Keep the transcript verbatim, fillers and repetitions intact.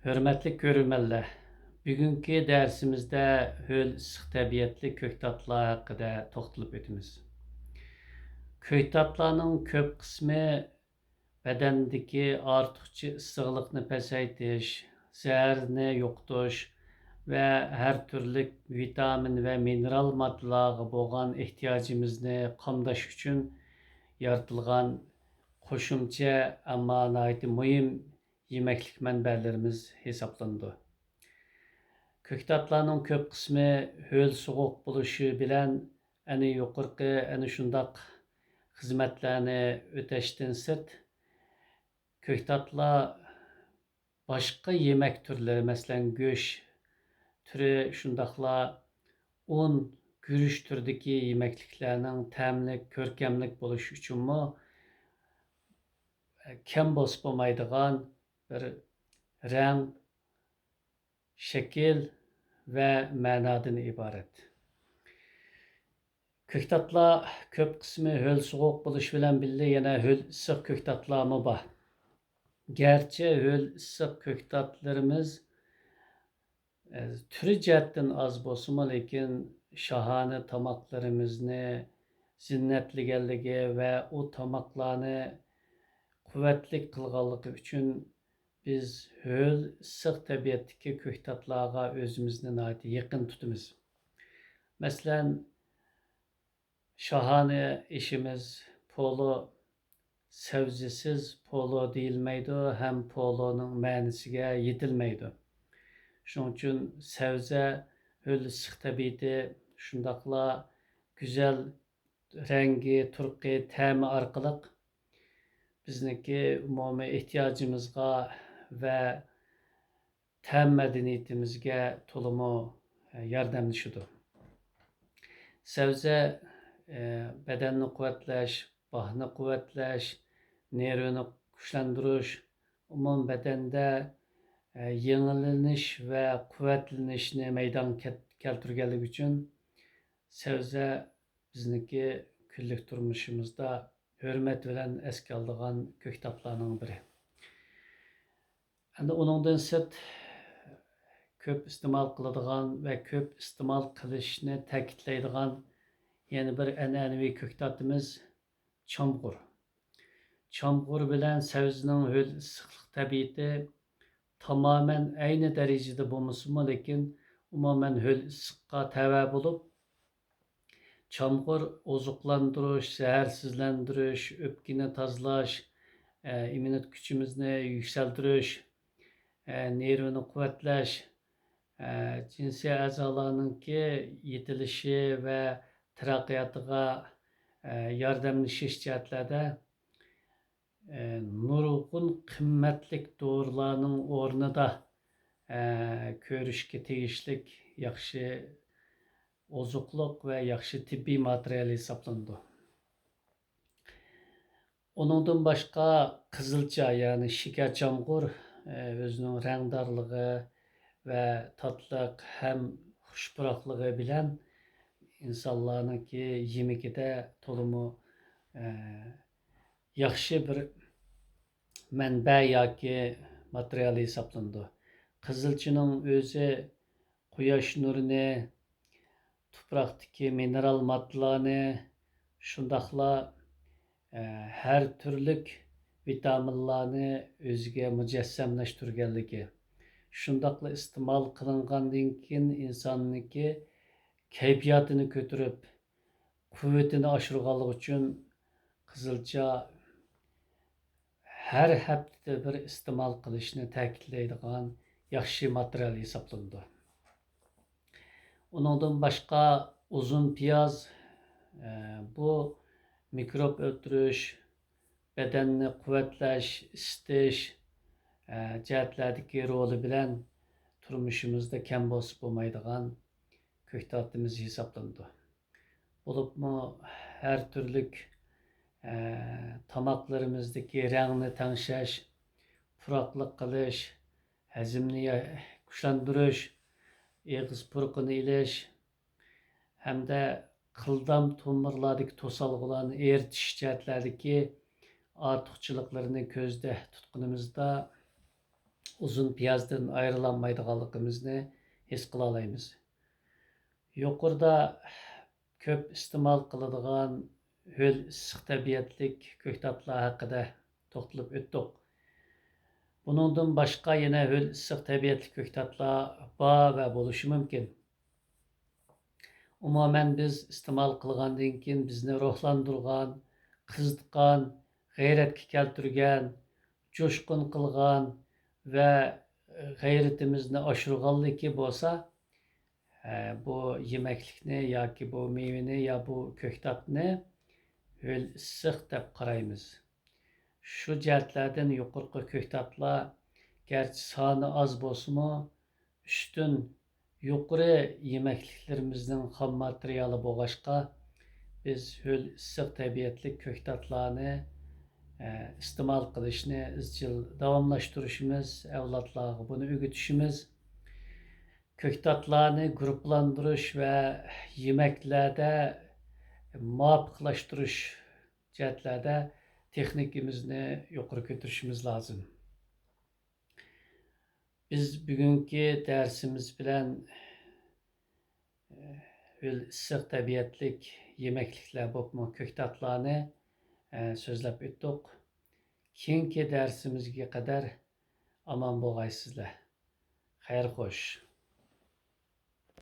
ھۆرمەتلىك كۆرۈرمەنلەر، بۈگۈنكى دەرسىمىزدە ھۆل ئىسسىق تەبىئەتلىك كۆكتاتلار ھەققىدە توختىلىپ ئۆتىمىز. كۆكتاتلارنىڭ كۆپ قىسمى بەدەندىكى ئارتۇقچە ئىسسىقلىقنى پەسەيتىش، زەھەرنى يوقىتىش ۋە ھەر تۈرلۈك ۋىتامىن ۋە مىنېرال ماددىلارغا بولغان ئېھتىياجىمىزنى قامداش ئۈچۈن يارىتىلغان قوشۇمچە، ئەمما ناھايىتى مۇھىم يېمەكلىك مەنبەلىرىمىز ھېسابلىنىدۇ. كۆكتاتلارنىڭ كۆپ قىسمى ھۆل سوغۇق بولۇشى بىلەن ئەنە يۇقىرىقى ئەنە شۇنداق خىزمەتلەرنى ئۆتەشتىن سىرت، كۆكتاتلار باشقا يېمەك تۈرلىرى، مەسىلەن، گۆش تۈرى، شۇنداقلا ئۇن، گۈرۈچ تۈرىدىكى يېمەكلىكلەرنىڭ تەملىك، كۆركەملىك بولۇشى ئۈچۈنمۇ كەم بولسا بولمايدىغان بىر رەڭ، شەكىل ۋە مەنادىن ئىبارەت. كۆكتاتلار كۆپ قىسمى ھۆل سوغۇق بولۇش بىلەن بىللە يەنە ھۆل ئىسسىق كۆكتاتلارمۇ بار. گەرچە ھۆل ئىسسىق كۆكتاتلىرىمىز، ئە، تۈرى جەھەتتىن ئاز بولسىمۇ، لېكىن شاھانە تاماقلىرىمىزنى زىننەتلىگەنلىكى ۋە ئۇ تاماقلارنى قۇۋۋەتلىك قىلغانلىقى ئۈچۈن بىز ھۆل ئىسسىق تەبىئەتتىكى كۆكتاتلارغا ئۆزىمىزنى ناھايىتى يېقىن تۇتىمىز. مەسىلەن، شاھانە ئېشىمىز پولۇ، سەۋزىسىز پولۇ دېيىلمەيدۇ ھەم پولۇنىڭ مەنىسىگە يېتىلمەيدۇ. شۇنىڭ ئۈچۈن سەۋزە ھۆل ئىسسىق تەبىئىتى، شۇنداقلا گۈزەل رەڭگى، تۇرقى، تەمى ئارقىلىق بىزنىڭكى ئومۇمىي ئېھتىياجىمىزغا ۋە تەم مەدەنىيىتىمىزگە تولىمۇ، ئە، ياردەملىشىدۇ. سەۋزە، ئە، بەدەننى قۇۋۋەتلەش، باھنى قۇۋۋەتلەش، نېرۋىنى كۈچلەندۈرۈش، ئومۇمەن بەدەندە، ئە، يېڭىلىنىش ۋە قۇۋۋەتلىنىشنى مەيدانغا كەت-، كەلتۈرگەنلىكى ئۈچۈن سەۋزە بىزنىڭكى كۈنلۈك تۇرمۇشىمىزدا ھۆرمەت بىلەن ئەسكە ئالىدىغان كۆكتاتلارنىڭ بىرى. ئەمدى ئۇنىڭدىن سىرت، كۆپ ئىستېمال قىلىدىغان ۋە كۆپ ئىستېمال قىلىشنى تەكىتلەيدىغان يەنە بىر ئەنئەنىۋى كۆكتاتىمىز چامغۇر. چامغۇر بىلەن سەۋزىنىڭ ھۆل ئىسسىقلىق تەبىئىتى تامامەن ئەينى دەرىجىدە بولمىسىمۇ، لېكىن ئومۇمەن ھۆل ئىسسىققا تەۋە بولۇپ، چامغۇر ئوزۇقلاندۇرۇش، زەھەرسىزلەندۈرۈش، ئۆپكىنى تازىلاش، ئە، ئىممۇنىتېت كۈچىمىزنى يۈكسەلدۈرۈش، ئە، نېرۋىنى قۇۋۋەتلەش، ئە، جىنسىي ئەزالارنىڭكى يېتىلىشى ۋە تەرەققىياتىغا، ئە، ياردەملىشىش جەھەتلەردە، ئە، نۇرغۇن قىممەتلىك دورىلارنىڭ ئورنىدا، ئە، كۆرۈشكە تېگىشلىك ياخشى ئوزۇقلۇق ۋە ياخشى تېببىي ماتېرىيال ھېسابلىنىدۇ. ئۇنىڭدىن باشقا قىزىلچا، يەنى شېكەر چامغۇر، ئۆزىنىڭ رەڭدارلىقى ۋە تاتلىق ھەم خۇش پۇراقلىقى بىلەن ئىنسانلارنىڭكى يېمىكىدە تولىمۇ، ياخشى بىر مەنبە ياكى ماتېرىيال ھېسابلىنىدۇ. قىزىلچىنىڭ ئۆزى قۇياش نۇرىنى، تۇپراقتىكى مىنېرال ماددىلارنى، شۇنداقلا، ئە، ھەر تۈرلۈك ۋىتامىنلارنى ئۆزىگە مۇجەسسەملەشتۈرگەنلىكى، شۇنداقلا ئىستېمال قىلىنغاندىن كېيىن ئىنساننىڭكى كەيپىياتىنى كۆتۈرۈپ، قۇۋۋىتىنى ئاشۇرغانلىقى ئۈچۈن قىزىلچا ھەر ھەپتىدە بىر ئىستېمال قىلىشنى تەكىتلەيدىغان ياخشى ماتېرىيال ھېسابلىنىدۇ. ئۇنىڭدىن باشقا ئۇزۇن پىياز، ئە، بۇ مىكروب ئۆلتۈرۈش، بەدەننى قۇۋۋەتلەش، ئىسسىتىش، ئە، جەھەتلەردىكى رولى بىلەن تۇرمۇشىمىزدا كەم بولسا بولمايدىغان كۆكتاتىمىز ھېسابلىنىدۇ. بولۇپمۇ ھەر تۈرلۈك، ئە، تاماقلىرىمىزدىكى رەڭنى تەڭشەش، پۇراقلىق قىلىش، ھەزىمنى يا-، كۈچلەندۈرۈش، ئېغىز پۇرىقىنى ئېلىش ھەمدە قىلدام تومۇرلاردىكى توسالغۇلارنى ئېرىتىش جەھەتلەردىكى ئارتۇقچىلىقلىرىنى كۆزدە تۇتقىنىمىزدا، ئۇزۇن پىيازدىن ئايرىلالمايدىغانلىقىمىزنى ھېس قىلالايمىز. يۇقىرىدا كۆپ ئىستېمال قىلىدىغان ھۆل ئىسسىق تەبىئەتلىك كۆكتاتلار ھەققىدە توختىلىپ ئۆتتۇق. بۇنىڭدىن باشقا يەنە ھۆل ئىسسىق تەبىئەتلىك كۆكتاتلار بار ۋە بولۇشى مۇمكىن. ئومۇمەن، بىز ئىستېمال قىلغاندىن كېيىن بىزنى روھلاندۇرغان، قىزىتقان، غەيرەتكە كەلتۈرگەن، جۇشقۇن قىلغان ۋە غەيرىتىمىزنى ئاشۇرغانلىكى بولسا، بۇ يېمەكلىكنى ياكى بۇ مېۋىنى يا بۇ كۆكتاتنى ھۆل ئىسسىق دەپ قارايمىز. شۇ جەھەتلەردىن يۇقىرىقى كۆكتاتلار گەرچە سانى ئاز بولسىمۇ، ئۈستۈن يۇقىرى يېمەكلىكلىرىمىزنىڭ خام ماتېرىيالى بولغاچقا، بىز ھۆل ئىسسىق تەبىئەتلىك كۆكتاتلارنى، ئە، ئىستېمال قىلىشنى ئىزچىل داۋاملاشتۇرۇشىمىز، ئەۋلادلارغا بۇنى ئۆگىتىشىمىز، كۆكتاتلارنى گۇرۇپپىلاندۇرۇش ۋە يېمەكلەردە مۇۋاپىقلاشتۇرۇش جەھەتلەردە تېخنىكىمىزنى يۇقىرى كۆتۈرۈشىمىز لازىم. بىز بۈگۈنكى دەرسىمىز بىلەن، ئە، ھۆل ئىسسىق تەبىئەتلىك يېمەكلىكلەر بولۇپمۇ كۆكتاتلارنى، ئە، سۆزلەپ ئۆتتۇق. كېيىنكى دەرسىمىزگە قەدەر ئامان بولغايسىزلەر. خەير خوش.